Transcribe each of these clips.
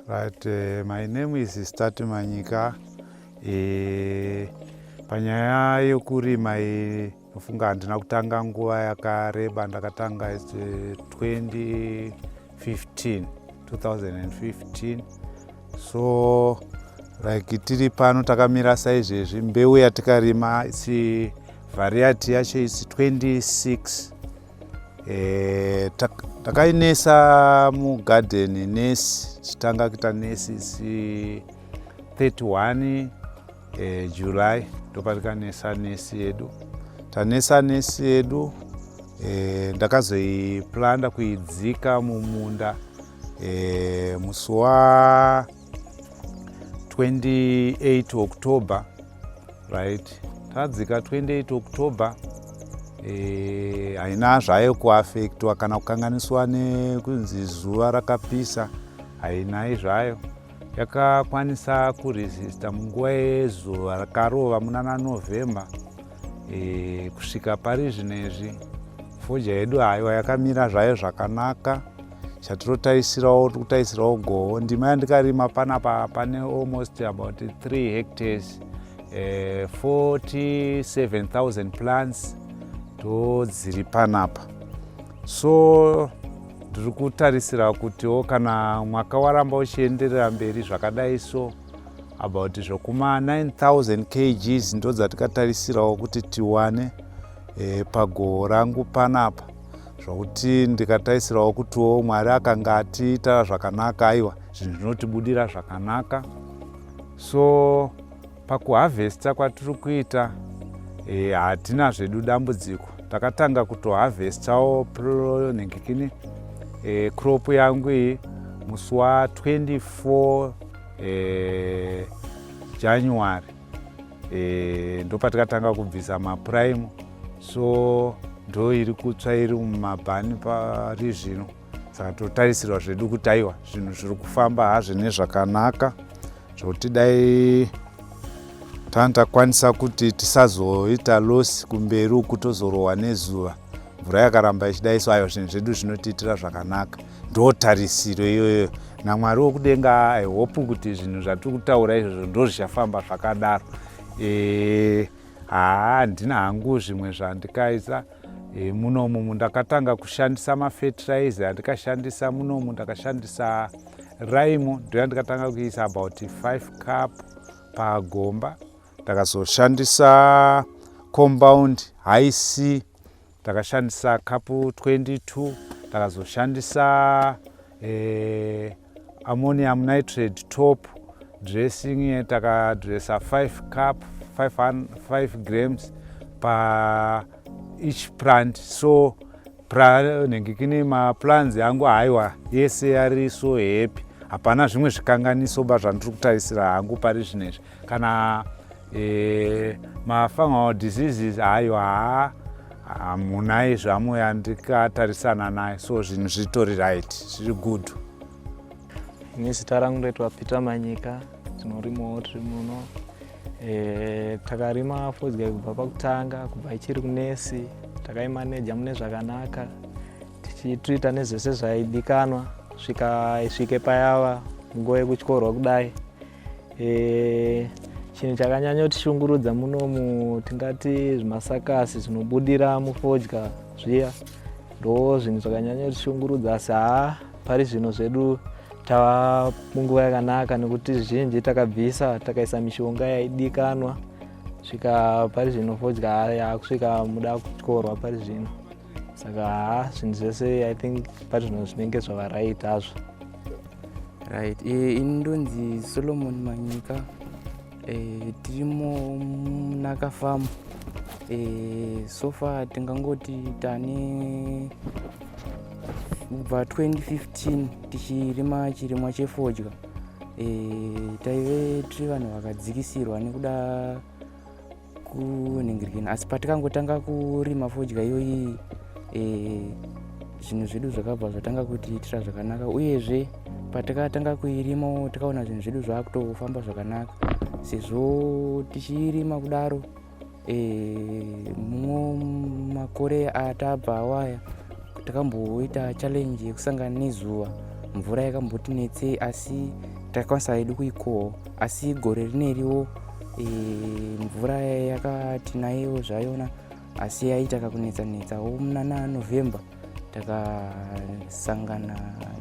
Right, my name is Stati Manyika. Panyaya yekurima iyi, nofunga handina kutanga nguva yakareba. Ndakatanga 2015, 2015. So like tiri pano takamira saizvezvi, mbeu yatikarima isi variety yacho isi 26. Takainesa mugadheni nesi, tichitanga kuita nesi isi 31 July, ndopatikanesa nesi yedu. Tanesa nesi yedu, ndakazoiplanta, kuidzika mumunda musi wa 28 October, right? Tadzika 28 October, haina zvayo kuaffectwa kana kukanganiswa nekunzi zuva rakapisa, hainai zvayo. Yakakwanisa kuresista munguva yezuva rakarova munana November kusvika pari zvinezvi. Fodya yedu haiwa yakamira zvayo zvakanaka. Chatirotarisirawo, tiri kutarisirawo goho. Ndima yandikarima panapa pane almost about 3 hectares, 47,000 plants ndodziri panapa. So ndiri kutarisira kutiwo kana mwaka waramba uchienderera mberi zvakadai, so about zvokuma 9000 kgs ndo dzatikatarisirawo kuti tiwane pagoho rangu panapa, zvokuti ndikatarisirawo kutiwo Mwari akanga atiita zvakanaka, aiwa, zvinhu zvinotibudira zvakanaka. So pakuharvesta kwatiri kuita, hatina zvedu dambudziko. Takatanga kutoharvestawo nhingikini crop yangu iyi musi wa24 January, ndopatikatanga kubvisa maprime. So ndo iri kutsva iri mumabhani pari zvino. Saka totarisirwa zvedu kuti aiwa, zvinhu zviri kufamba hazvo nezvakanaka, zvokuti dai tanga takwanisa kuti tisazoita loss kumberi uku, tozorohwa nezuva, mvura yakaramba ichidai. So aiwa, zvinhu zvedu zvinotiitira zvakanaka, ndo tarisiro iyoyo. NaMwari wokudenga, I hope kuti zvinhu zvatiri kutaura izvozvo ndo zvichafamba zvakadaro. Haa, handina hangu zvimwe zvandikaisa munomu. Ndakatanga kushandisa mafertilizer andikashandisa munomu, ndakashandisa lime, ndo yandikatanga kuisa about 5 cup pagomba. Ndakazoshandisa compound high C, ndakashandisa cup 22. Ndakazoshandisa ammonium nitrate top dressing, takadressa 5 cup, 5, 5 grams pa each plant. So nhengekini maplants yangu haiwa yese ari so happy, hapana zvimwe zvikanganiso ba zvandiri kutarisira hangu pari zvinezvi. Kana mafungal diseases, haiwa, haa, hamunai zvamo yandikatarisana nayo. So zvinhu zvitori right, zviri good. Ini zita rangu ndoitwa Peter Manyika. Tinorimawo tiri muno. Takarima fodya kubva pakutanga, kubva ichiri kunesi. Takaimaneja mune zvakanaka, tichituita nezvese zvaidikanwa svika isvike payava nguva yekutyorwa kudai. Chinhu chakanyanyotishungurudza munomu tingati zvimasakasi zvinobudira mufodya zviya, ndo zvinhu zvakanyanyotishungurudza. Asi haa, pari zvino zvedu tava munguva yakanaka, nekuti zvizhinji takabvisa, takaisa mishonga yaidikanwa. Svika pari zvino fodya yakusvika muda kutyorwa pari zvino. Saka haa, zvinhu zvese I think pari zvino zvinenge zvava right hazvo. Right, ini ndonzi Solomon Manyika. Tirimo muNaka Farm. So far tingangoti tane kubva 2015 tichirima chirimwa chefodya. Taive tiri vanhu vakadzikisirwa nekuda kunhingirikina, asi patikangotanga kurima fodya iyoyi, zvinhu zvedu zvakabva zvatanga kutiitira zvakanaka. Uyezve patakatanga kuirimawo, tikaona zvinhu zvedu zvakutofamba zvakanaka. Sezvo tichiirima kudaro, mumwe makore atabva awaya takamboita challenge yekusangana nezuva, mvura yakambotinetsei, asi Takakwanisa hedu kuikohwa, asi gore rineriwo mvura yakati naiwo zvayona, asi yaita kakunetsa netsawo. Munana November takasangana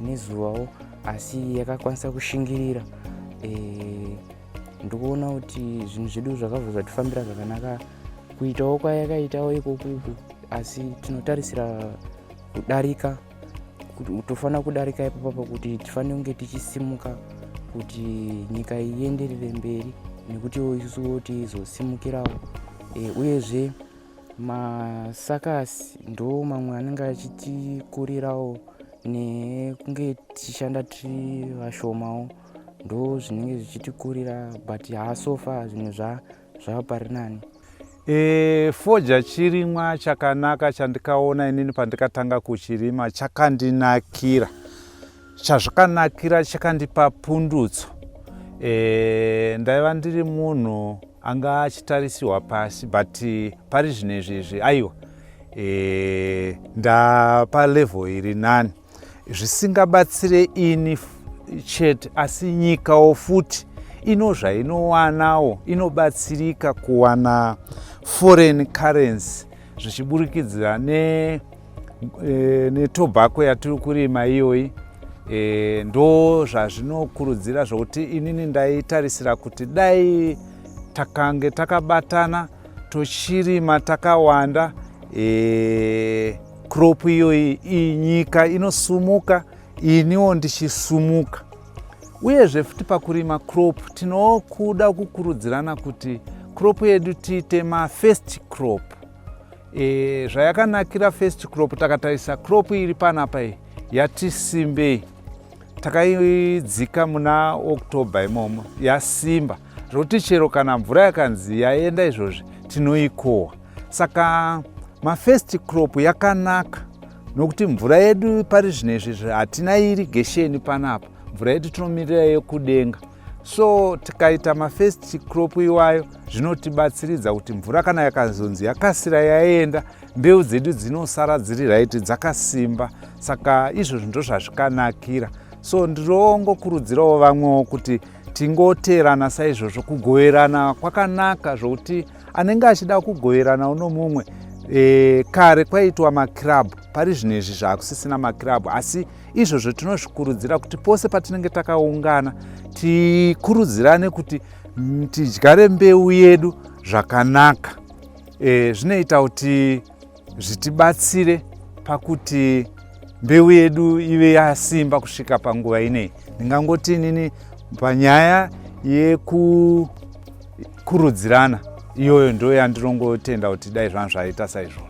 nezuvawo, asi yakakwanisa kushingirira. Ndikuona kuti zvinhu zvedu zvakabva zvatifambira zvakanaka kuitawo kwayakaitawo ikokuku, asi tinotarisira kudarika, tofanira kudarika ipapapo kuti tifanire kunge tichisimuka kuti nyika ienderere mberi, nekutiwo isusuwo tizosimukirawo. Uyezve masakasi ndo mamwe anenge achitikurirawo, nekunge tichishanda tiri vashomawo, ndo zvinenge zvichitikurira, but haa, so far zvinhu zvava pari nani. Fodya chirimwa chakanaka chandikaona inini pandikatanga kuchirima. Chakandinakira, chazvakanakira chakandipa pundutso. Ndaiva ndiri munhu anga achitarisirwa pasi, but pari zvino izvi izvi, aiwa, ndapa level iri nani, zvisingabatsire ini chete, asi nyikawo futi ino zvainowanawo, inobatsirika kuwana foreign currency zvichiburikidzira netobacco yatiri kurima iyoyi. Ndo zvazvinokurudzira, zvokuti inini ndaitarisira kuti dai takange takabatana, tochirima takawanda crop iyoyi, nyika inosumuka, iniwo ndichisumuka. Uyezve futi pakurima crop tinokuda kukurudzirana kuti crop yedu tiite mafirst crop. Zvayakanakira first crop, takatarisa crop iri panapa iyi, yatisimbei, takaidzika muna October imomo, yasimba zvokuti chero kana mvura yakanzi yaenda izvozvi, tinoikohwa. Saka mafirst crop yakanaka nokuti mvura yedu pari zvino izvi hatina irrigation panapa, mvura yedu tinomirira yekudenga. So tikaita mafirst crop iwayo, zvinotibatsiridza kuti mvura kana yakazonzi yakasira yaenda, mbeu dzedu dzinosara dziri right, dzakasimba. Saka izvozvo ndo zvazvikanakira. So ndirongokurudzirawo vamwewo kuti tingoteerana saizvozvo. Kugoverana kwakanaka, zvokuti anenge achida kugoverana uno mumwe. Kare kwaitwa makirabhu, pari zvino izvi zvaakusisina makirabhu, asi izvozvo tinozvikurudzira kuti pose patinenge takaungana tikurudzirane kuti tidyare mbeu yedu zvakanaka. Zvinoita kuti zvitibatsire pakuti mbeu yedu ive yasimba kusvika panguva inei. Ndingangoti inini panyaya yekukurudzirana iyoyo ndo yandinongotenda kuti dai zvanhu zvaita saizvozvo.